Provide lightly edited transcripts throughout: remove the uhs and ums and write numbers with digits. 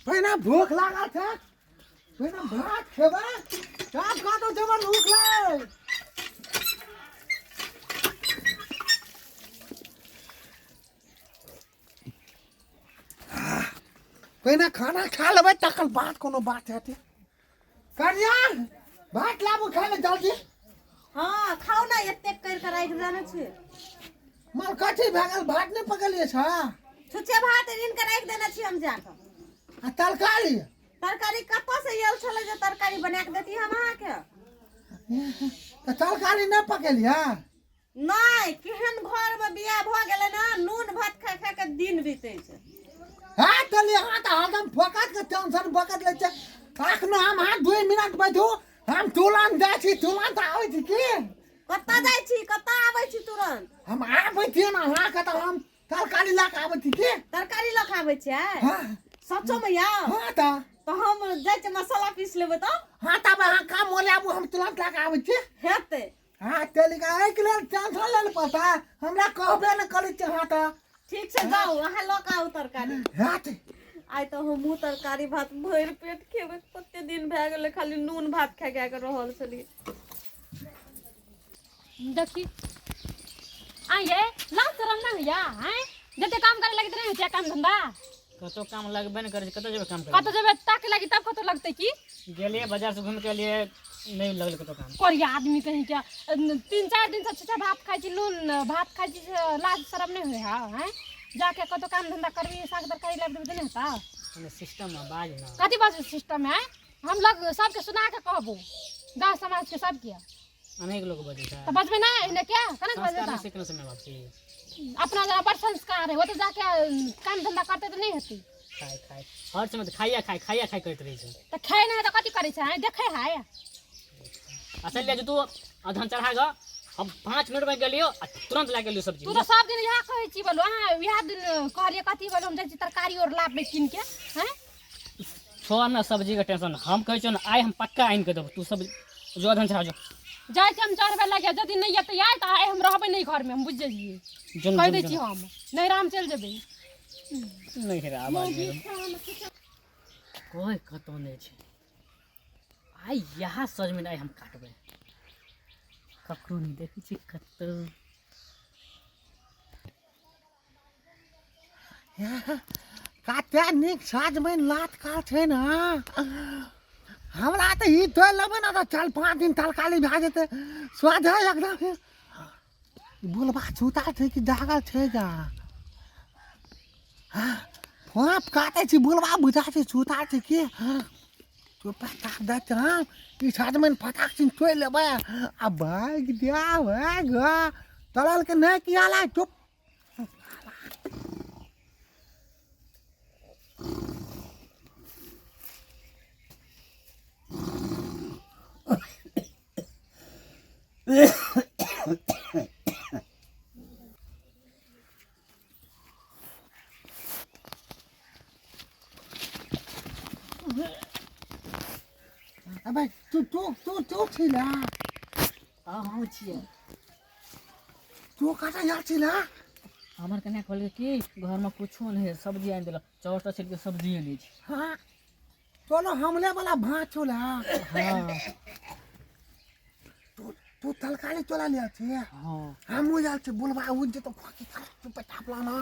पहिने भूख लागल छै, पहिने भात खेबै तब कतौ जेबै। भूख लाग, पहिने खाना खा लेबै तखन बात कोनो बात हेतै। कनिया, भात लाबू खाय ले जल्दी। हाँ, खाउ ने, एतेक करि कऽ राखि देने छी। माल कथी भए गेल? भात नहि पकड़लियै छ? छुच्छे भात ऋण के राखि देने छी हम जाकऽ। आ तरकारी? तरकारी कतऽ से आयल छलै जे तरकारी बना कऽ देती हम अहाँके? तऽ तरकारी नहि पकेलियै? नहि। केहन घरमे बियाह भऽ गेलै ने, नून भात खा खा कऽ दिन बीतै छै। हाँ चलिए, हाँ तऽ हरदम फोकट के टेंशन बकत लै छै। अखनो हम अहाँ 2 मिनट बैठू, हम तुरंत जाइ छी, तुरंत आबै छी। की कतऽ जाइ छी, कतऽ आबै छी तुरंत? हम आबै छी ने अहाँके, तऽ हम तरकारी लऽ कऽ आबै छी। की तरकारी लऽ कऽ आबै छियै? हाँ। सचोमे यौ? हाँ। तऽ हम जाइ छियै, मसाला पीस लेबै तऽ। हाँ, तब अहाँ काम ओरियाबू, हम तुरंत लऽ कऽ आबै छी। हेतै? हाँ, चलि कऽ एहिके लेल टेंशन लेल पड़ता, हमरा कहबे नहि करै छी अहाँ तऽ। ठीक छै, जाउ अहाँ, लऽ कऽ आउ तरकारी। हेत। आइ तऽ हमहूँ तरकारी भात भरि पेट खेबै। कते दिन भए गेलै खाली नून भात खा खा कऽ रहल छलियै। देखी आ ये लाज शरम ना होइया? हैं, जते काम करे लगे नहीं होइया काम धंधा? कतौ काम लगबे नहि करै छै, कतऽ जेबै काम करै? कतऽ जेबै? ताके लगी तब कतऽ लगतै की? गेलियै बाजार से घूमि के एलियै, नहि लगलै कतौ काम। कोरिया आदमी कहीं के, 3-4 दिन से छुछा भात खाइ छी, नून भात खाइ छी, से लाज शरम नहीं होइ है? हैं, जाके कतौ काम धंधा करबी, साग तरकारी लाबि देबै तऽ नहि हेतौ? कने सिस्टम में बाज ना। कथी बाजू सिस्टम है? हम लोग सबके सुना के कहबो, गाँव समाज के सबके। अनेक लोग बजै छै। तऽ बजबै ना एने क्या केना संस्कार बजता? नहि सिखने से माय बाप की। अपना जेना बड़ संस्कार है, ओतऽ जाके काम धंधा करतै तऽ नहि हेतै? खाय खाय हर समय तऽ खाइया खाय खाइया खाय करैत रहै छै। तऽ खाय नहि तऽ कथी करै छै? आँय, देखै है? आ चलि जाइ तू अधन चढ़ा कऽ, हम 5 मिनट में गेलियो आ तुरंत लए गेलियो सब्जी। तू तऽ सब दिन इएह कहै छी। बोलो, अहाँ इएह दिन कहलियै कथी? बोलो, हम जाइ छी तरकारी और लाबबै कीन के। हैं, छोड़ ना सब्जी के टेंशन, हम कहै छियौ ने, आइ हम पक्का आनि के देबौ। तू सब जो अधन चढ़ा जो। जाइ छी हम चढ़बै लगे, यदि नहि एतै आइ तऽ आइ हम रहबै नहि घरमे, हम बुझि जइयै। जो कहि दै छी, हम नैहरामे चलि जेबै। नहीं रे, आवाज कोई कतौ नहि छै। आइ इएह सजमनि आइ हम काटबै, ककरो नहि देखै छी कतौ। कते नीक सजमनि लात काल छै ने। हमरा तऽ ई तोड़ि लेबै ने तऽ 4-5 दिन तरकारी भए जेतै स्वाद है एकदम। बुलबा सुतल छै कि जागल छै? जा फोप काटै छी, बुलबा बुझा छै सुतल छै की? चुप ताक दै छै। हँ, ई सजमनि फटाक सिन तोड़ि लेबै आ भागि जायब। हे ग, तड़ल के नहि किया लाग चुप। अबे तू तू तू तू छी ना? हाँ, हम छियै। तू कतऽ जाइ छी ना? हमर कन्या कहलकै कि घरमे कुछो नहि है, सब्जी आनि देलक, चाउर तऽ छिलके सब्जी नहि छै। हाँ, चलो हमले वाला भात छोला। हाँ। तू तू तरकारी चोला लिया छी? हाँ। हमहूँ जाइ छी, बुलबा उठि जेतौ। खोकी चुप तापला ना।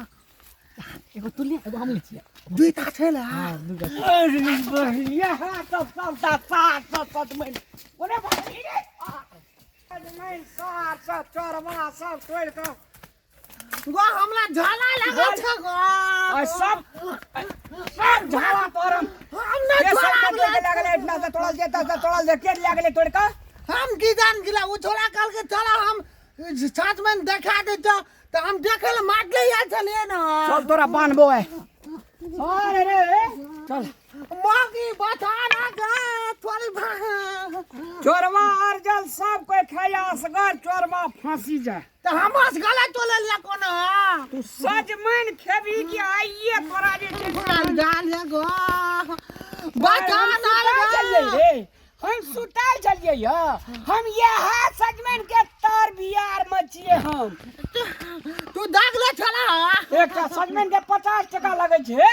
एगो तू ले, एगो हम लै छियै। दुईटा छै ने? हाँ, दूटा। अरे बढ़िया सब सबटा साग सब सजमनि, ओरे भाई रे, सजमनि साग सब चोरवा सब तोड़ि कऽ गो हमरा झाला लागल छै गो। आ सब सब झाड़ा तोड़म। हम नहि के सब छोड़ा। तोड़ के लागले एहिठिना से तोड़ल जेता से तोड़ल जे के लागले तोड़ कऽ? हम की जान गिला, ओ छोड़ा कहलकै चला हम साथ में देखा दे, तऽ हम देखे लए मारले आयल छलियै ने। चल, तोरा बान्हबो है। अरे रे रे, चल। मौगी बचा ना गे थोड़ी। चोरवा अर्जल सब कोई खाया, असगर चोरवा फांसी जाए। तऽ हमर से गलत चले लिया कोनो। तू सजमनि खेबही कि आइए तोरा जे छै गाल गाल है गो, बचा हम ना। सुताल छलियै रे, हम सुताल छलियै य। हम इएह सजमनि के तर बियार में छियै हम। तू दागले छला? एकटा सजमनि के 50 टका लगै छै,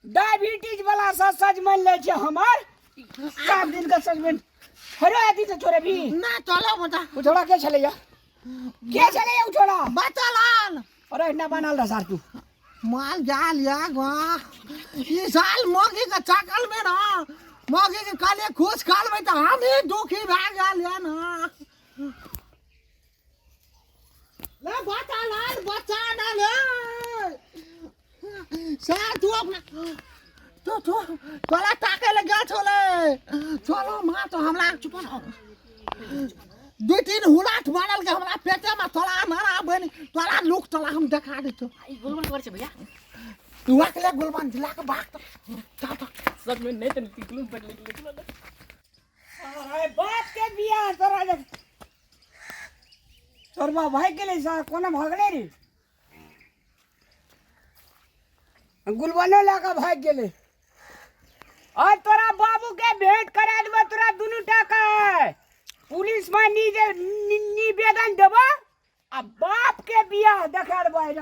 डायबिटीज वाला चोरबा से सजमनि लै छै हमर सब दिन के सजमनि हरो अथी से चोरेबी ना चलो बता ओ छोड़ा के छलैया के छलैया ओ छोड़ा बता लाल अरे इतना बनल रह सार तू माल जाल या गो ई साल मौगी के चाकल में ना मौगी के काले खुश खाल में तो हम ही दुखी भए गेल या ना ले बचा लाल बचा ना ले सर तू अपना तू तू तोला ताके लग गेल छोले चलो माँ तो हमरा चुप रहो दू तीन हुलाठ मारल के हमरा पेटे में तोला नारा बन तोला लुक तोला हम देखा दे तो ई गोलबन करे छै भैया तू के ले गुलबन जिला के भाग तो चल तो सजमनि नहि तऽ तितलू पर लिख लिख अरे बाप के बियाह तोरा जे चोरबा भागि गेलै सार कोना भागलै रे गुलबनो लए कऽ भागि गेलै और तोरा बाबू के भेंट करा देबो तोरा दुनू टा के पुलिस में निवेदन देबो आ बाप के बियाह देखा देबो आइ